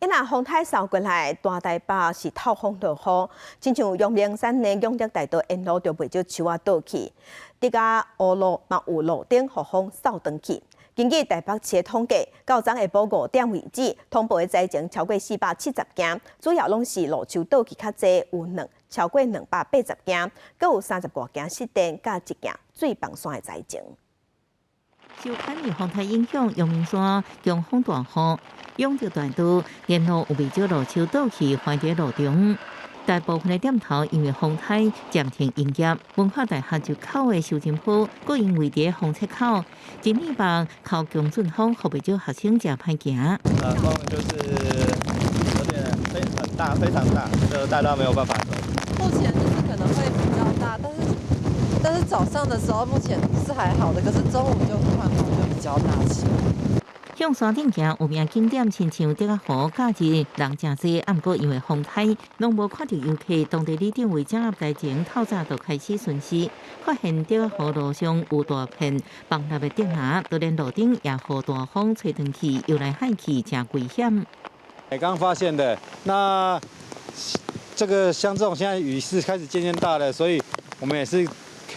若風颱掃過來，大台北是透風落雨，親像陽明山的仰德大道沿路就袂少樹仔倒去，竹仔湖路嘛有路燈予風掃斷去。根據台北市的統計，到昨下晡5點為止，通報的災情超過470件，主要攏是路樹倒去較濟，有超過280件，閣有30外件失電，佮一件水崩山的災情。受坎尼風颱影響，陽明山強風大雨，仰德大道沿路有袂少路樹倒去，橫佇路中。大部分的店頭因為風颱暫停營業。文化大學入口的修真埔，閣因為佇風切口，真禮拜靠強陣風，予袂少學生誠歹行。風就是有點非很大，非常大，就大到沒有辦法走。目前就是可能會比較大，但是早上的時候目前是還好的，可是中午就突然風就比較大起來。向山頂行有名景點，親像竹仔湖，假日人誠濟，毋過因為風颱，攏無看著遊客。當地里長為掌握災情，透早就開始巡視，發現竹仔湖路上有大片崩落的竹林，就連路頂也予大風吹斷去，搖來晃去，誠危險。剛發現的，那這個像這種現在雨勢開始漸漸大了，所以我們也是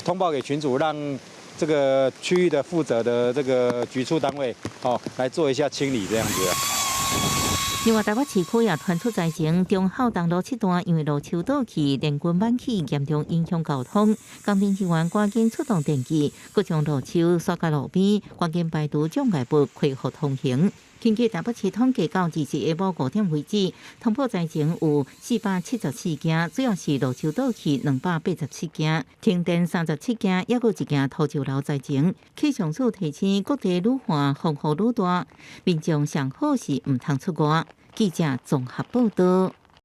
通報給群組，讓這個區域的負責的這個局處單位，哦，來做一下清理，這樣子。另外，台北市區也傳出災情，忠孝東路7段因為路樹倒去，連根挽起，嚴重影響交通。工程人員趕緊出動電機，閣將路樹刷到路邊，趕緊排除障礙物，恢復通行。根據台北市統計，到20日下晡5點為止，通報災情有474件，主要是路樹倒去287件，停電37件，抑閣一件土石流災情。氣象署提醒各地愈旱風雨愈大，民眾上好是毋通出外。記者綜合報道。